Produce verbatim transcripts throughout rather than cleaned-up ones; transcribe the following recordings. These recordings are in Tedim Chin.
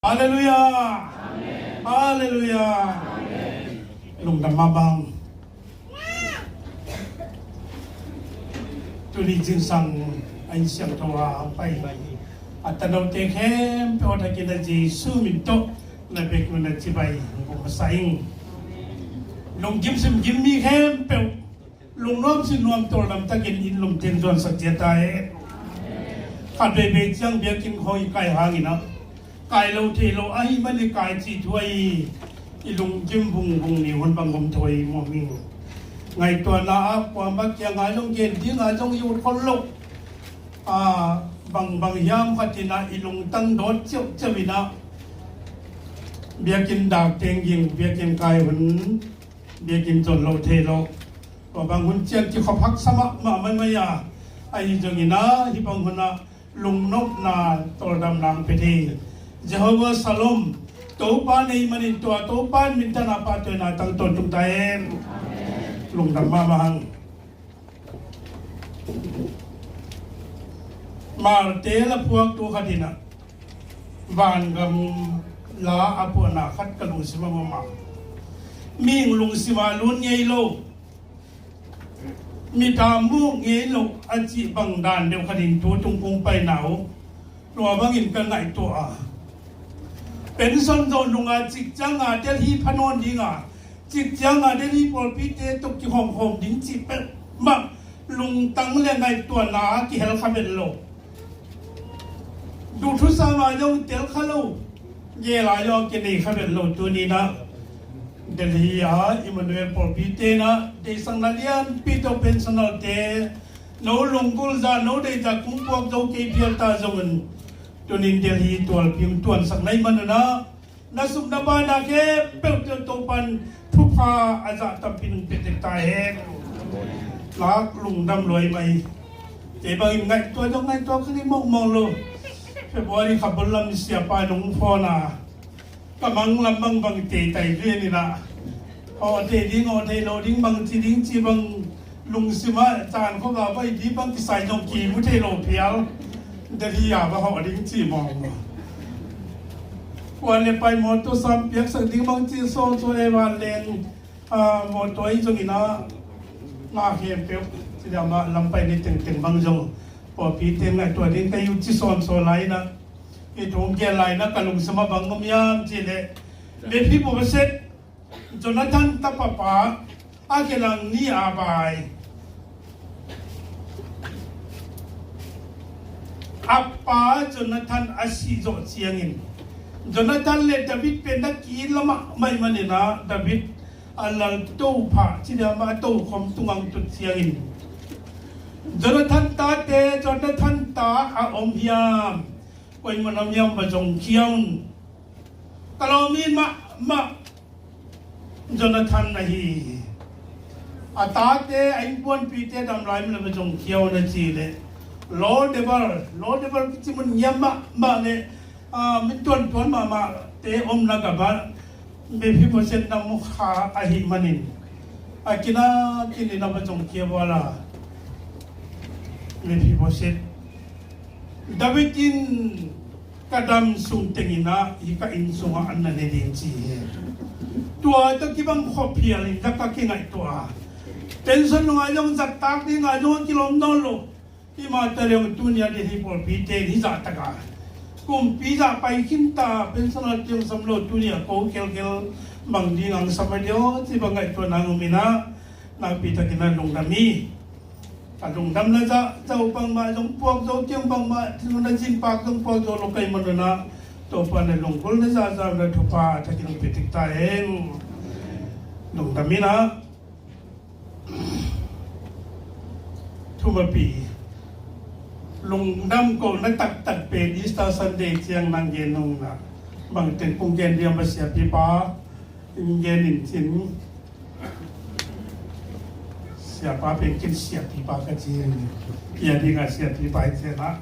Halleluiah. Halleluiah. Lungdam mahmah. Tuni zingsang a inn siangtho ah hong pai a tanote khempeuh a thakin a Jesu min tawh na biakinn ah cibai hong ko masa ing. Lunggim simgim mi khempeuh lungnuam sinuam tawldam takin inn lum teng zuansak ciat ta hen. Khat veivei ciang biakinn khawng i kai hangin ah kai lo thei lo ahih man i kai cih thu ahi. I lunggim vungvung ni hun bang om thei maw mi. Ngaihtuahna ah kuamah kiangah zong gen dingah zong i ut khol lo. A, bangbang hiam khat in ah i lungtang dawt ciauhciauh in ah biakinn dak teng ging, biakinn kai hun, biakinn zon lo thei lo. Tua bang hun ciang kikhop haksa mahmah maimai a, ahi zongin ah hih bang hun ah lungnopna tawldamna hong pia thei Jehovah Shalom Topa na hih manin tua Topa in minthanna, pahtawina tang tawntung ta hen. Lungdam mahmah hang. Malte la phuaktu khat in ah vangam la a phuahna khat ka lungsim ah om a, mihing lungsim ah lut ngei lo, mit a mu ngei lo a cih bang dan deuh khat in tu tung kong paina uh tua bangin ka ngaihtuah a, pension zawh nung a cik ciang a Delhi pha nawn ding a, cik ciang a Delhi pawlpite tawh kihawmkhawm ding cih peuhmah lungtang le ngaihtuahna a kihel kha vet lo. Duhthusa mah zong tel kha lo, gel a zong kinei kha vet lo. Tuni in ah Delhi ah Emmanuel pawlpite in ah deihsakna lianpi tawh pensioner-te no lunggulh zah, no deih zah kong puak zo kei phial ta zongin tuni in Delhi tualpi hong tuansak na hih man un ah na sum na paina khempeuh tawh Topa in thupha a zah tampi hong pia tek ta hen. Lak lungdam lua mah hi. Kei bangin ngaihtuah zong ngaihtuah kha ngei mawngmawng lo. February kha bul lam siapa in hong phone a, ka mang lam bangbang teitai lian in ah, aw thei ding, aw thei lo ding, bangci ding ci bang lungsim ah caan khawng a vai ding bang kisai zong kimu thei lo phial. Delhi a va hawh ding ci mawngmawng. Kuan le pai mawtaw sam piaksak ding bang ci sawlsawlai, vanleng, a, mawtaw ahi zongin ah, nga khempeuh ci diam ah lam pai ni tengteng bang zong pawlpite ngaihtuah ding ka hi uh ci sawlsawlai in ah, i thong gen lai in ah ka lungsim ah bang om hiam cih leh, Mephiboset, Jonathan tapapa, a kilang ni a bai, a pa Jonathan a sih zawh ciangin, Jonathan le David pen na ki-it lamah mah ahih manin ah David a lal tophah ci diam ah a tokhom tungah hong tut ciangin, Jonathan tate, Jonathan ta a om hiam, koi mun a om hiam va zongkhia un. Ka lawm mahmah Jonathan ahi. A tate, a innkuanpihte dam lai mun a va zongkhia un a cih leh, Lo Debar, Lo Debar kici mun ngiam mahmah le, a, min tuantuan mahmahte omna gam ah Mephiboset na mu kha ahih manin, a kinakin in a va zongkhia uh a, Mephiboset, David in ka dam sung teng in ah hih ka inn sungah an na ne ding ci hi. Tua tawh kibang khop phial in zak ka kingaihtuah a, pension nung ah zong zahtak ding ah zong kilawm nawn lo. Hih mah tawh leh tuni a Delhi pawlpite in hih zahtak a kumpi zah pai khin ta, pension a tiang sam lo, tuni a ko khelkhel bang ding ang sam a diaw ci bang ngaihtuahna ngum in ah, nakpi takin ah lungdam hi. Ka lungdamna zah, zah uh bangmah zong puak zo keng, bangmah thinun a zin pak zong puak zo lo ka hih manun ah, Topa na lunggulhna zahzah na thupha a thakin hong pia tek ta hen. Lungdam in ah, thumapi, lungdam kohna taktak pen Easter Sunday ciang nang gen nung ah, bang teng kong gen diam a, siapipa in gen in cin. Siapa pen ken siapipa ka ci hi. Pia dingah siapipa hi ciangah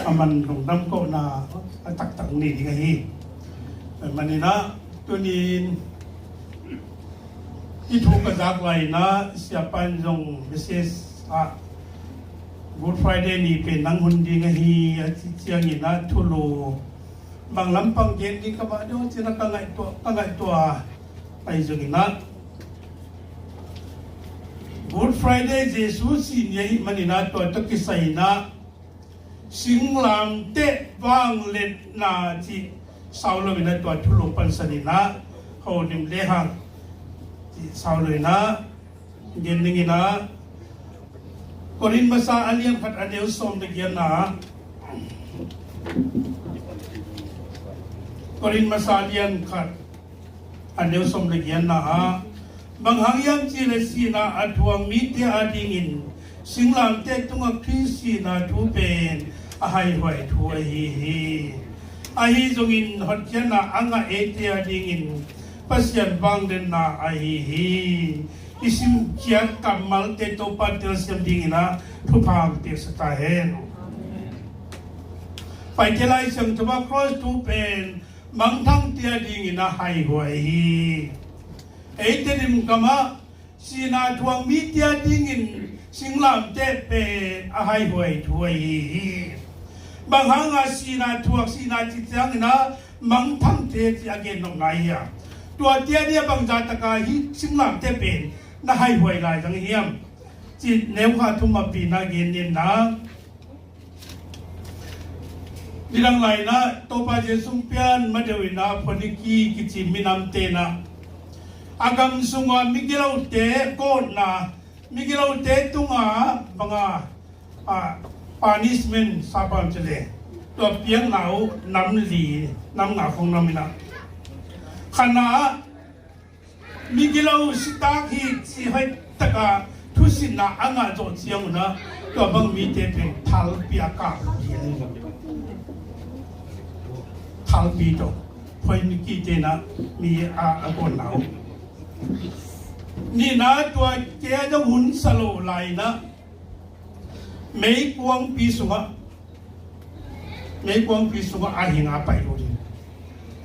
a man lungdam kohna a taktak nei ding ahi. Maninah tunin i thu ka zak lai inah siapa in zong message ah Good Friday ni pen nang hun ding ahi a ci cianginah thulu Bang lampang gen ding ka mah deuh cina ka ngaihtuah, ka ngaihtuah. Ahi zongin ah Good Friday Jesu si ni ahih manin ah tua tawh kisai in ah singlamteh vangliatna cih sau lo in ah tua thu lo pansan in ah holim le hang cih sau lo in ah gen ning in ah Korin masa a lian khat a neu sawm le giatna ah Korin masa a lian khat a neu sawm le giatna ah bang hang hiam cih leh sihna a thuak mite adingin singlamteh tungah Khrih sihna thu pen a haihuai thu ahi hi. Ahi zongin hotkhiatna a ngah eite adingin Pasian vangliatna ahi hi. I simkhiat kammalte Topa telsiam dingin ah thupha hong piaksa ta hen. Paite Lai Siangtho ah cross thu pen mangthangte adingin a haihuai hi. Eite lim kamah sihna thuak mite adingin singlamteh pen a haihuai thu ahi hi. Bang hanga sihna thuak, sihna cih ciangin ah mangthangte cih a gen nopna hi a, tuate ading a bangzah taka hih singlamteh pen na haihuai lai zang hiam? Cih neu khat thum a pi na gen ning in ah Nidang lai in ah Topa Jesu pian madeuh in ah Phoiniki kici minamte in ah a gam sungah migilote gawtna, migilote tungah banga ah punishment sa pam ci le tua piakna uh nam li, nam nga khong nam in ah khatna ah migilo sitak hi ci hoih taka thusinna a ngah zawh ciangun ah tua bang mite pen thalpi a kap hi. Thalpi tawh Phoinikite in ah mi a, a gawnna uh. Nihna tua kei a zong hun sa lo lai in ah meikuangpi sungah, meikuangpi sungah a hing a pai lo ding.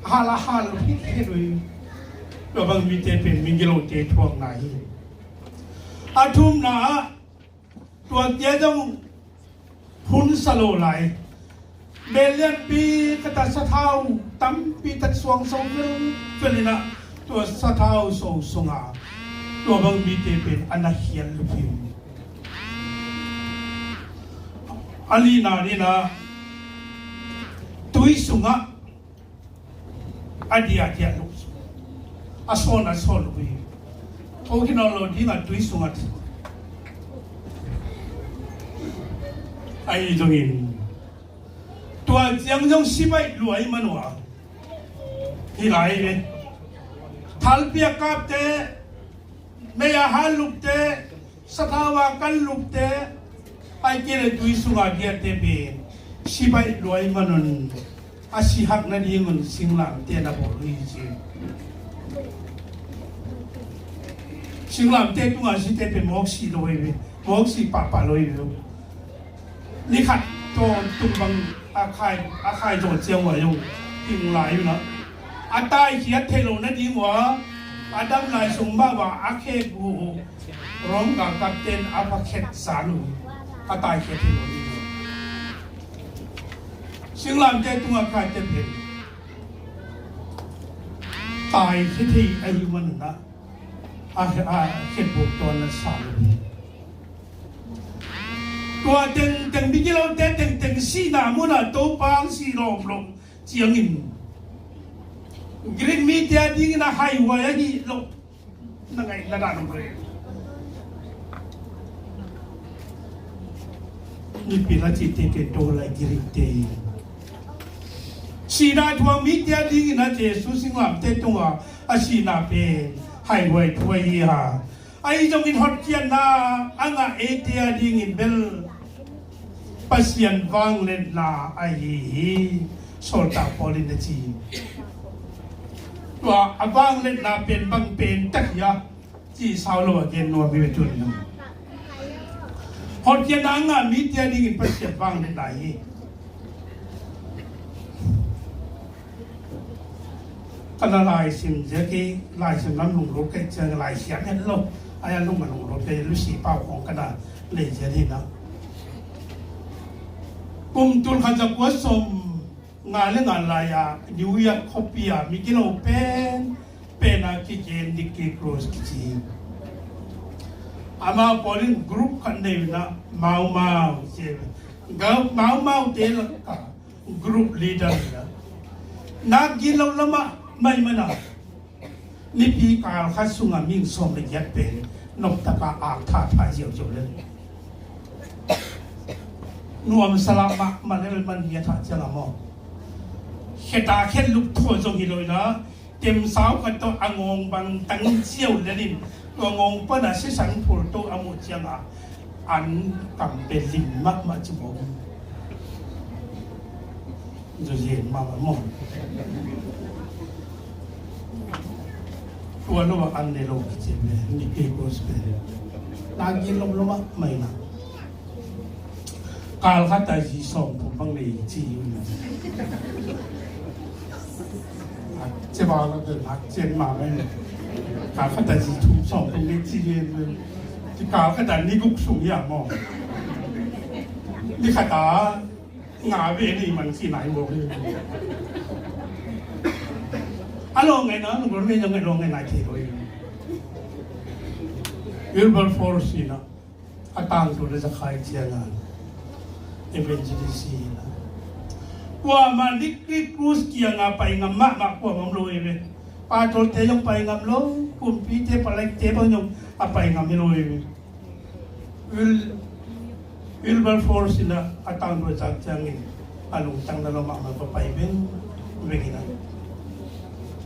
A hal a hal lo hi hi lo hi. Tua bang mite pen migilote thuakna hi. A thumna ah tua kia zong hun sa lo lai. Bel lianpi khat ah sathau tampi tak suang so felfel in ah tua sathau so sungah tua bang mite pen a na khial lup hi. A lina in ah tui sungah a diahdiah lup, a sawn a sawn lup hi. Tho khin nawn lo ding a tui sungah. Ahi zongin tua ciang zong sibaih luai man uh a hi lai ve. Thalpi a kapte, mei a hal lupte, sathau a kan lupte, ahih kei leh tui sunga diahte pen sibaih luai man un a sihak nadingun singlamteh na bawl uh hi ci. Singlamteh tunga site pen mawk sih lo hi ve, mawk sih pahpah lo hi ve. Ni khat tawntung bang a khai, a khai zawh ciang uh a zong hing lai uh na. A taikhiat theih loh nading uh a, a dam lai sung mah uh a, a khekbu uh Rom galkapte'n a va khetsan uh. A taikhiat theih loh nading uh. Singlamteh tunga khaite pen taikhiat theih ahih manin ah a, a khetbu uh tawn na sa lo hi. Tua tengteng migilote tengteng sihna munah Topa hong sih lawmlawm ciangin Greek mite adingin a haihuai ahi loh na ngaih na dan om rih. Nipi la cihte pen to lai Greekte hi. Sihna thuak mite adingin a Jesu singlamteh tunga a sihna pen haihuai thu ahi a, ahi zongin hotkhiatna a ngah eite adingin bel Pasian vangliatna ahi hi. Sawltak Paul in a ci hi. Tua a vangliatna pen bang pen tak hi a, ci sau lo a gen nuam hi ve tuni. Hotkhiatna a ngah mite adingin Pasian vangliatna hi. Ka na laisim ziak hi, laisim lam lunglut kei ciang, laisiam het lo. Ai a lung a lunglut kei, Lucy Pau khong ka na lei ziak hi na. Kum tul khat za kua sawm Nga le nga lai-a New York khuapi-a migilo pen pen a kigen Nicky Cruz kici. Amau pawl in group khat nei uh a, Mau Mau ci. Mau Mau te lakah group leader hi a, na gilo lamah mai mana nipi kal khat sungah mi sawm le giat pen noptaka ak thah thah ziauziau le nuamsa lah mahmah le man hi a, thah ciangah maw, kheta khet lup thaw zong hi lo in a, temsau khat tawh a ngawng bang tang ziau le in, tua ngawng pan a sisan phul tawh a muh ciangah an kam pen lim mahmah ci bawm. Zu zen mahmah maw. Tua lo a an ne lo kici ve, Nicky Cruz ve. Na gilo lo mahmah in a. Kal khat a zi sawm thum bang nei ci uh. Hakcia bang lo pen hakcia mahmah in. Kal khat a zi thum sawm thum nei ci uh. Kal khat a ni guk sung hi a maw. Ni khat a nga ve ni man ci nai maw. A lo ngai na, nung lo ngai na, ngai lo ngai nai thei lo. Wilberforce in a, a tangthu le Zakhai ciangah evangelist in a, kuamah Nicky Cruz kiangah pai ngam mahmah kuamah om lo hi ve. Pastor te zong pai ngam lo, kumpite, palek te bang zong a pai ngam hi lo hi ve. Wil-, Wilberforce in a, a tangthu a zak ciangin a lungtang na lo mahmah, va pai vengveng in a.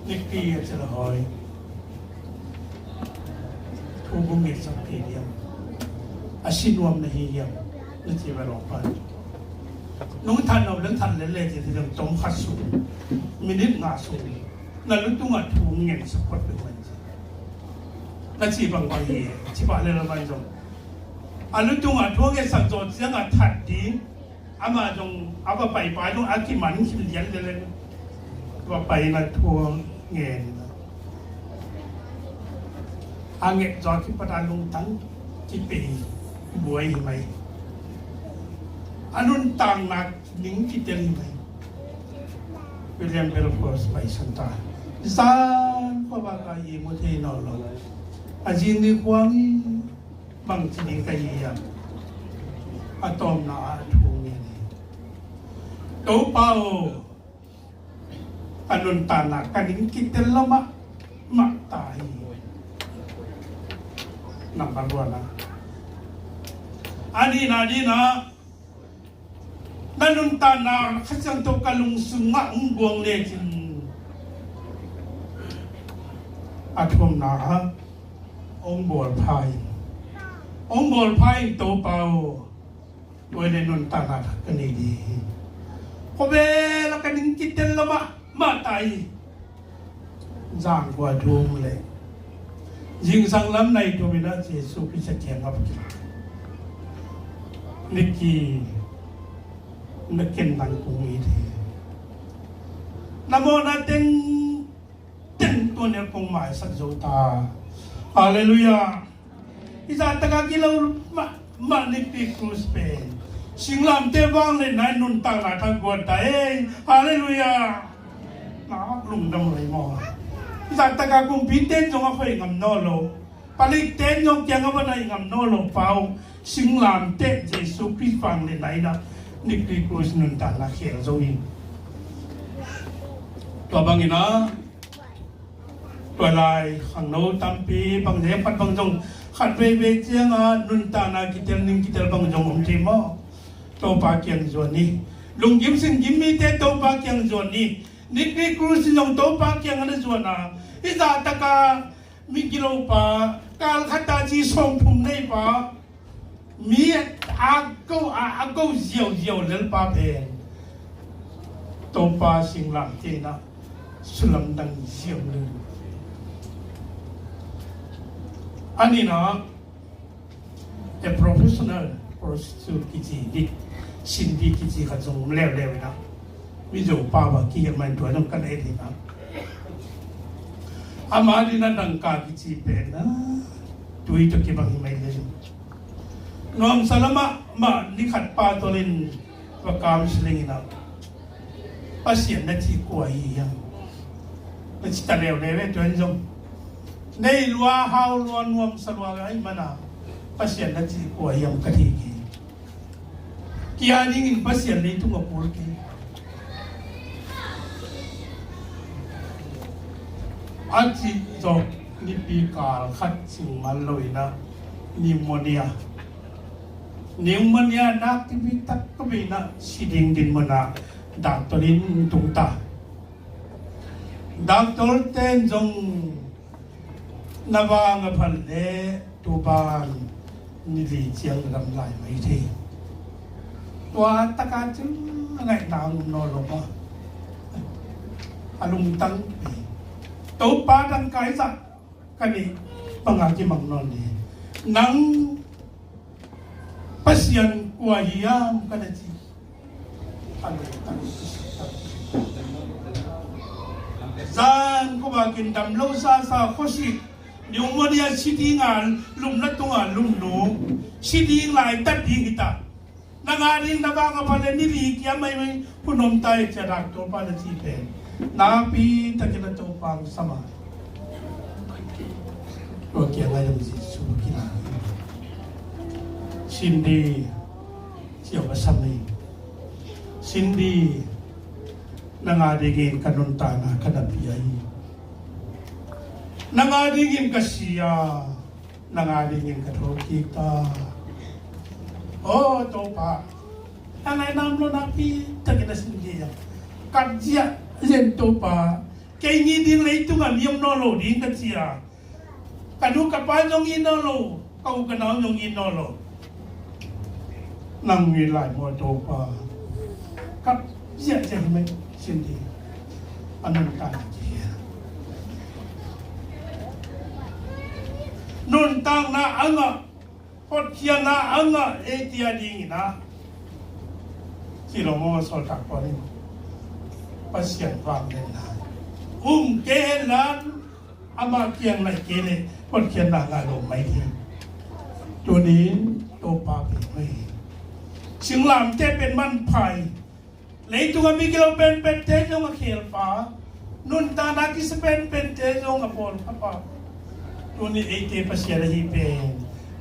Nicky a ci la hoi. Thu bung ngetsak kei hiam? A si nuam na hi hiam? Na ci va lawm pan. Nong that nop leng that lel le ci, tom khat sung, minute nga sung na lu tungah thu ngetsak phot veng man ci. Na ci bangbang hi, ci pah le la man zong. A lu tungah thu ngetsak zawh ciangah that ding, amah zong a va pai pa zong a kiman khin lian le le. Va pai na thu ngen. A nget zawh kipat a lungtang kipei buai hi mai. A nuntakna ning kitel hi mai. William Wilberforce paisan ta. Zan khuavak a i mu thei nawn lo. A zing ni khuang i bangci ding ka hi hiam? A tawpna ah a thu ngen hi. Topa aw, ka nuntakna ka ning kitel lo mahmah ta hi. Number one ah. A nihna ding ah, na nuntakna Kha Siangtho ka lungsung ah hong guang lecin, a thumna ah hong bawl pha in, hong bawl pha in, Topa aw, tua leh nuntakna thak ka nei ding hi. Khawvel ah ka ning kitel lo mahmah ta hi. Zangkua thum le zingsang lam nai thum in ah Jesu Khrist kiangah va kilak. Nicky, na ken nang kong it hi. Na mawhna teng teng tua nel kong maisak zo ta. Halleluiah. I zahtak a gilo mahmah Nicky Cruz pen singlamteh vangliatna in nuntakna thak guan ta ei. Halleluiah. Na lungdam lei maw. I zahtak a kumpite in zong a hoih ngam nawn lo, palikte in zong kiangah va naih ngam nawn lo pa aw, singlamteh Jesu Khrist vangliatna in ah Nicky Cruz nuntakna khel zo hi. Tua bangin ah, tua lai khangno tampi bang, leh khat bang zong khat veivei ciangah nuntakna kitel, ning kitel bang zong om thei maw? Topa kiang zuan ni. Lunggim singgim mite Topa kiang zuan ni. Nicky Cruz in zong Topa kiangah na zuan a, i zahtak a mi gilo pa, kal khat a ci sawm thum nei pa, mi a ko, a, a ko ziauziau lel pa pen Topa singlamteh in ah sulamdang ziau lel. A nihna, a professional prostitute kici, Cindy kici khat zong om leuleu in ah, Mizo pau a kihiam mah in tua zong ka na et hi na. Ama ding a dangka kici pen a, tui tawh kibang hi mai le. Nuamsa lamah mah ni khat pa tawh in va counseling in ah, Pasian na cih kua hi hiam? Na ci ta leuleu ve, tua in zong. Nei lua, hau lua, nuamsa lua ahih manin Pasian na cih kua hiam ka thei kei. Kia dingin Pasian leitung a kul kei. A cih zawh nipi kal khat cing man lo in ah pneumonia. Pneumonia nak tipi tak ka bei in ah si ding dinmun ah doctor in tungta. Doctor ten zong na vang a phat leh tu pan ni li ciang na dam lai mai thei. Tua taka cing a ngaihna om nawn lo maw. A lungtang pi. Topa dangkai zah ka neih banga kimang nawn ni. Nang Pasian kua hiam ka na ci. Zan khuakin damlo sasa khuasik, pneumonia si dinga lumna tunga lumnu, si ding lai tat ding hi ta. Na nga ding na vang a phat leh ni li kia maimai hun om ta e, cia doctor pa na ci pen nakpi takin a Topa hong sam a. Tua kiangah zong Jesu kilang hi. Cindy, cia va sam hi. Cindy, nang a dingin ka nuntakna ka na pia hi. Nang a dingin ka si a, nang a dingin ka thokik ta. Aw Topa, a ngai nam lo nakpi takin a sin kei a. Ka ziah zen Topa, kei ni ding leitungah mi om nawn lo ding ka ci a. Ka nu ka pa zong it nawn lo, ka u ka nau zong it nawn lo. Nang it lai maw Topa. Ka ziahziah hi mai Cindy. A nuntakna ci hi a. Nuntakna a ngah, hotkhiatna a ngah eite a dingin ah, ci lo maw, sawltak Paul in. Pasian vangliatna um kei hen la, amah kiang naih kei leh hotkhiatna ngah lo mai hi. Tuni-in Topa pek mai hi. Singlamteh pen manpha hi. Leitung a mi gilo penpente zong a khelpa, nuntakna kisa penpente zong a pawlkhapa. Tuni eite Pasian ahi pen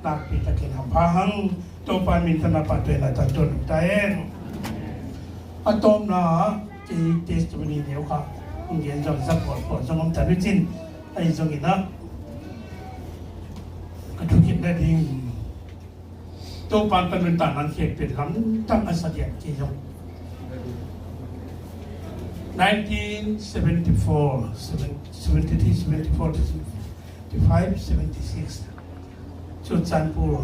nakpi takin hampha hang. Topa min thang a, pahtawinak tangtun ta hen. A tawpna ah kei testimony neu kha hong gen zong zak pawlpawl zong om ta nu cin. Ahi zongin ah ka thukhitna ding Topa ka nuntakna khek pen lamdang a sa diak kei zong. Nineteen seventy-four, seven-, seventy-three, seventy-four, seventy-five, seventy-six. Churachandpur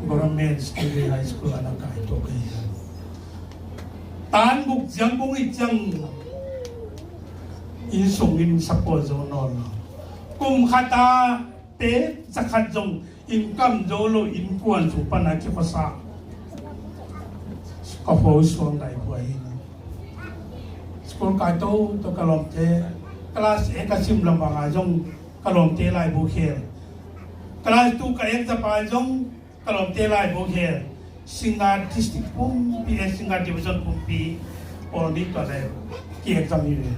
Government Secondary High School ah na kai to kei. Tan guk ciang kong it ciang inn sungin support zo nawn lo. Kum khat a pek zakhat zong income zo lo, innkuan sung pan a kikhuasa. Ka pho suang dai buai hi. School kai toto ka lawmte, class eight ka sim lam bangah zong ka lawmte laibu khel. Class two ka exam pai zong ka lawmte laibu khel. Singngat district pumpi, eh, Singngat division pumpi pawl nih tua le ki exam hi ve.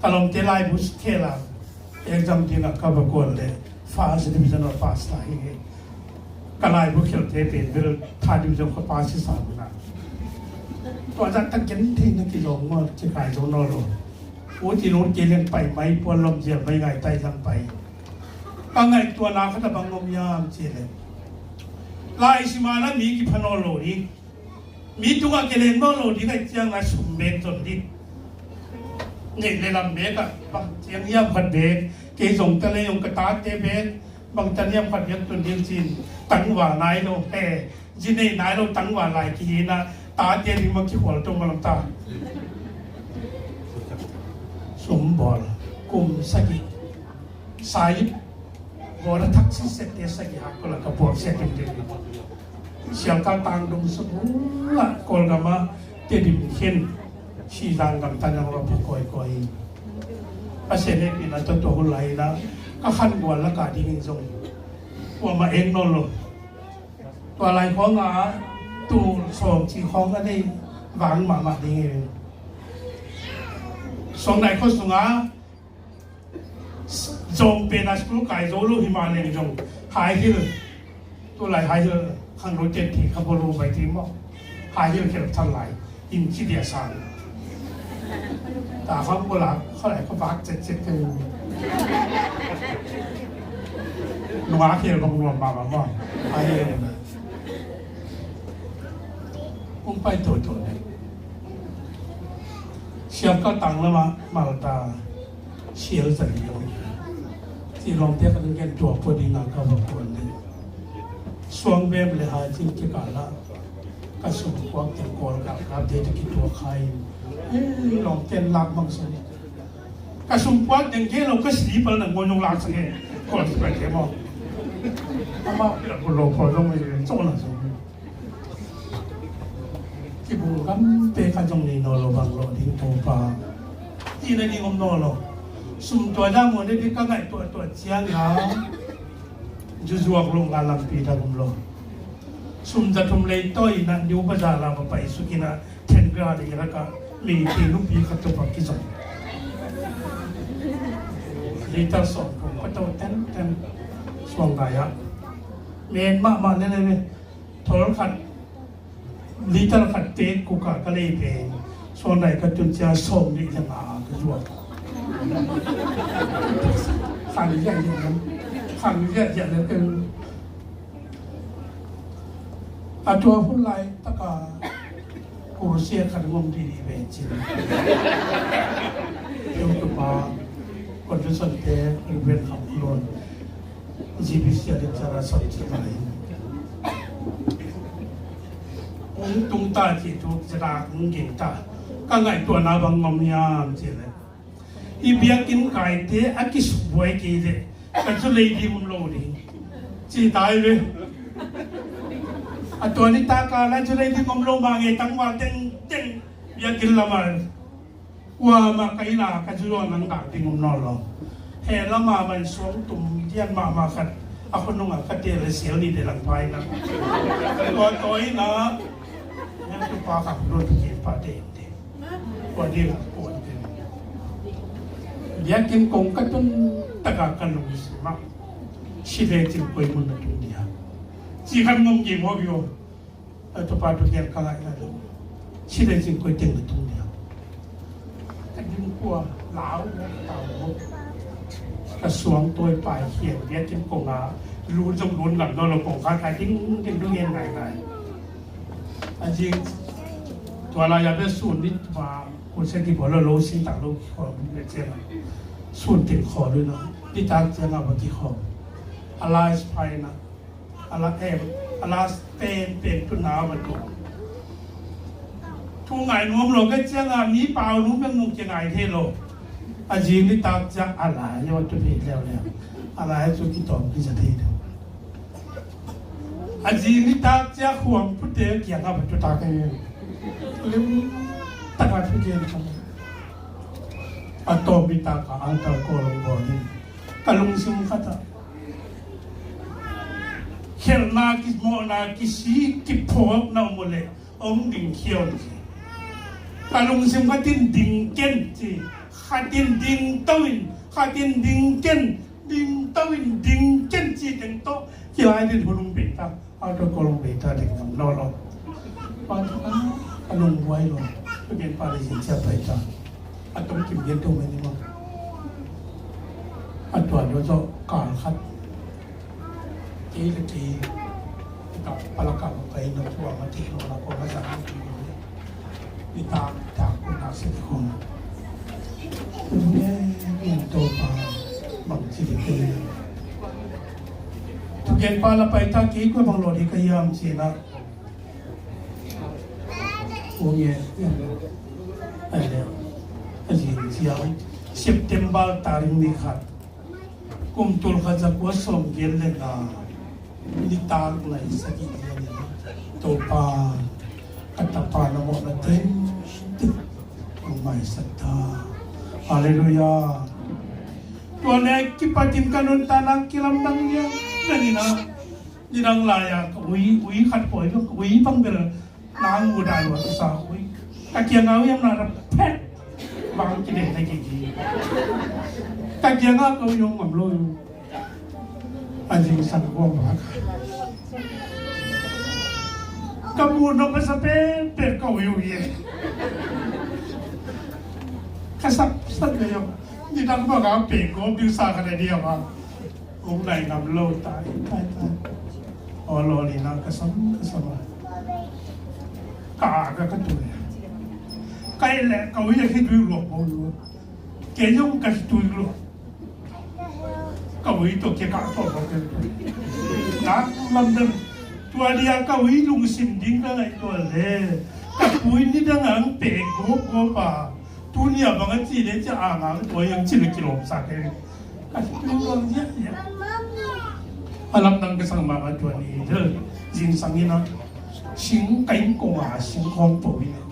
Ka lawmte laibu khel a exam dingah ka va kuan le first division a pass ta hi. Ka laibu khelte pen bel third division ka pass hi sa muna. Tua zah tak gen theihna kilawm maw, kikai zo nawn lo. U Tin ut kei leng pai mai, puan lawm zial mai, ngai tai zang pai. Ka ngaihtuahna khat a bang om hiam cih leh, lai sim a la mi kipha nawn lo ding, mi tungah kileng nawn lo ding ahih ciangin a sum bek zon ding. Neih le lam bek ah bang ciang hiam khat bek, kei zong ta lei zong ka tate bek bang tan hiam khat bek tun ding cin, tangval nai lo he, zi nei nai lo tangval lai kihi in ah, tate ding bang kikhual to malam ta. Sum bawl kum sagih, sai bawl a thak sisette sagih hak ko la ka puak sia ding ding. Sialkal tang dong sung uh ah Kawlgam ah Tedim khin, Sizang gam tan a va pha kawikawi. Pasian hehpihna tawh tua hun lai in ah ka khan gual lak a dingin zong kuamah eng nawn lo. Tua lai khawng ah tul sawm ci khawng a nei, vang mahmah ding hi. Suang nai khua sungah zong pen a school kai zo lo hi mah leng zong high heel, tu lai high heel khang lo ten thei kha bol lo bai ti maw. High heel khel than lai in ci dia sang. Ta khang bol a kha lai kha vak cek cek kan. Nunga khel bang nuam mahmah maw. High heel na. Kong pai toto ne. Siap ka tang lama malta sial zan yo. Ci lawmte ka ding ken tua pua ding a ka va kuan ne. Suang bem le hai cin kikala. Ka sum kuak teng kol ka kap te te ki tua khai. Eh, lawmte lak mang sa ne. Ka sum puak deng kei lo ka slipper na ngoi nong lak sa kei. Kol slipper kei maw. Ama pila ko lo ko lo ngai ngai chong na chong. Kibung gamte ka zong nei nawn lo bang lo ding Topa. Ti na ding om nawn lo. Sum tua dang mo ne ding ka ngaihtuah tuah ciang a. Zuzuak lo nga lampi dang om lo. Sum za thum lei tawi na New Bazaar la va pai suk in a. Then gra ding rak a mi ti lupi khat tawh bang kizom. Liter sawm kong ka to ten ten suang gai ah. Men mahmah lele le thol khat liter khat te kuka ka lei pen suang dai ka tun cia sawm nih le nga ka zuak. Khan lian lian khan lian lian le pen a tua hun lai taka kursia khat ngom didi ve cin. Keu tupa convention te Reverend Kham Lon G B C a lecturer sawt ci mai. Ong tung ta ci tu zara ong ging ta ka ngaihtuahna bang ngom hiam ci le. I biakinn kaite a kisubuai kei leh ka zu lei ding om lo ding ci tai ve. A tua ni taka na zu lei ding om lo mah nge tangval tengteng biakinn lamah kuamah ka inn a ka zu zawn nang dak ding om nawn lo. He lamah man suang tum dian mahmah khat a khonungah ka tel le sial ni de lang pai na tua tawi na. Nang tupa kha khonung tu kei pa te. Tua ding a kuan ding. Biakinn kong ka tun taka ka lungsim ah si lecin koi mun na tun dia ci kan ngom ging hawk yo. A tupa tu kian ka ngaih na lo si lecin koi teng na tun dia. Ka ding kua lau tau ka suang tawi pai hian biakinn kong a lu zong lun lam nawn lo kong kha ka ding ding ding ngai ngai. A zing tua lai a bia sun ni ma kun se ki bawh lo lo sing tak lo ki khawl buk le ciang a sun ting khawl lo na ni tak ciang a ba ki khawl a lai pai na a la em a la pen pen tu na ba tu tu ngai nuam lo ka ciang a mi pau nu meng nung ki ngai thei lo. A zing ni tak ciang a lai yo tu thei leu leu a lai tu ki tawm ki za thei leu. A zi nitak ciang huam pute kiangah va tutak e. Lim takah thu gen kha. A tawm nitak ah altar call hong bawl in ka lungsim khat ah khelhna, kimawhna, kisik, kiphawkna om uh leh hong ding khia un ci. Ka lungsim khat in ding ken ci. Khat in ding to in, khat in ding ken. Ding to in ding ken ci teng tawh kilai din hun hong bei ta. Altar call hong bei ta ding ngam nawn lo. Bang a lungbuai lo. Pen pa le zin cia pai ta. A tong kim gen to mai ni maw. A tua lo zawh kal khat. Kei le kei ka palak ah ka pai na tua ma thei lo na ko ma zang ni. Nitak tak ko na se ko. Nge nge to pa bang ci di kei. Thugen pa la pai ta kei ko bang lo di ka hiam ci na. Ko nge nge. Ai le. A zin ciang September tarik ni khat. Kum tul khat za kua sawm giat le nga nitak nai sagih ni. Topa ka tapa na mawhna teng teng hong maisak ta. Halleluiah. Tua le kipatin ka nuntakna kilamdang lian na ni na. Nidang lai-a ka ui ui khat pawi ka ui bang bel nang mu dai lua ka sa ui. Ka kiangah uh hiam na, phet bang kideng na kiki. Ka kiangah ka uh hiam ngam lo. A zingsang kua bang ka bu nong ka sa pen pen ka uh hiam. Ka sak sak le hiam. Ni dang bang a pe ko bil sa ka le dia bang. Ong nai ngam lo tai tai tai. Aw law ni na ka sam ka sam a. Ka a ka ka tu ya. Ka i le ka ui a hi tui luak bo luak. Ke yong ka hi tui luak. Ka ui to ke ka to bo ke tui. Na lam dem. Tua dia ka ui lungsim ding ka ngai tua le. Ka pui ni dang ang pe gop gop a. Tuni a bang a ci le ci a ngang tua yang ci le kilom sa ke. Ka si tui luang ziahziah. A lamdang ka sang mah a tua ni del zingsang in a sing ka inn kong a sing khawng po in a.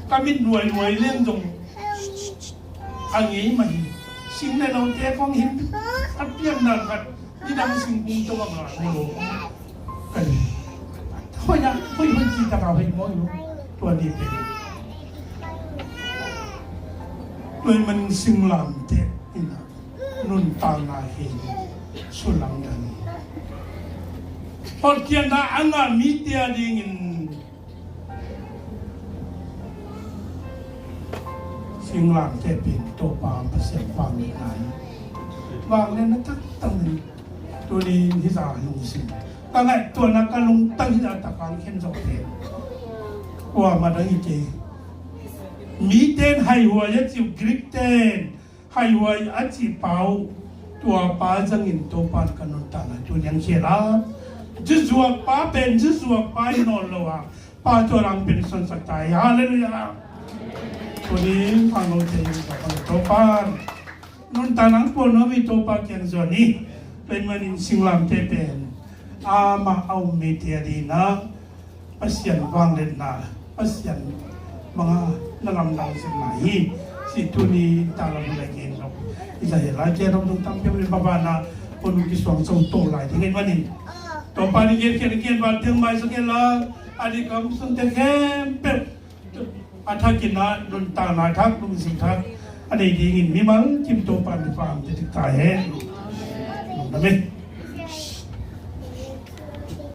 Ka mit nuainuai leng zong a ngei mah hi. Sing le note khawng hin a piang dan khat nidang singkung tawh a ngah lo. Ka ni hoih a hoih hoih ci tak a hoih mawi lo. Tua ni pen. Tua in man singlamteh in a nuntakna hi sulang dan hi. Hotkhiatna a ngah mite a dingin singlamteh pen Topa Pasian vangliatna hi. Vangliatna taktak in tuni hih zah lungsim ka ngaihtuahna ka lungtang hih zah takang khen zawh pen kua madang hi kei. Mite in haihuai a ci uh, Greek te in haihuai a cih pa uh, tua pa zangin Topa in ka nuntakna tuni hong khel a. Zuzuak pa pen zuzuak pa hi nawn lo a, pa tua lang pen sonsak ta hi. Halleluiah. Tuni pangnote in ka pang Topa in nuntakna puan nuam hi. Topa kiang zuan hi. Tua ahih manin singlamteh pen amah a um mite a dingin Pasian vangliatna, Pasian manga na lamdang zetna hi. Ci tuni ta lam lai gen lo. I zah hi lai gen lo, tung tam piang in babana ponu kisuang so to lai ding ahih manin Topa ni gen gen gen ban tiang mai so gen la a di kam sun te khempeuh a thakin a nuntakna thak, lungsim thak a nei dingin mimal kim Topa in pamte tik ta hen. Amen.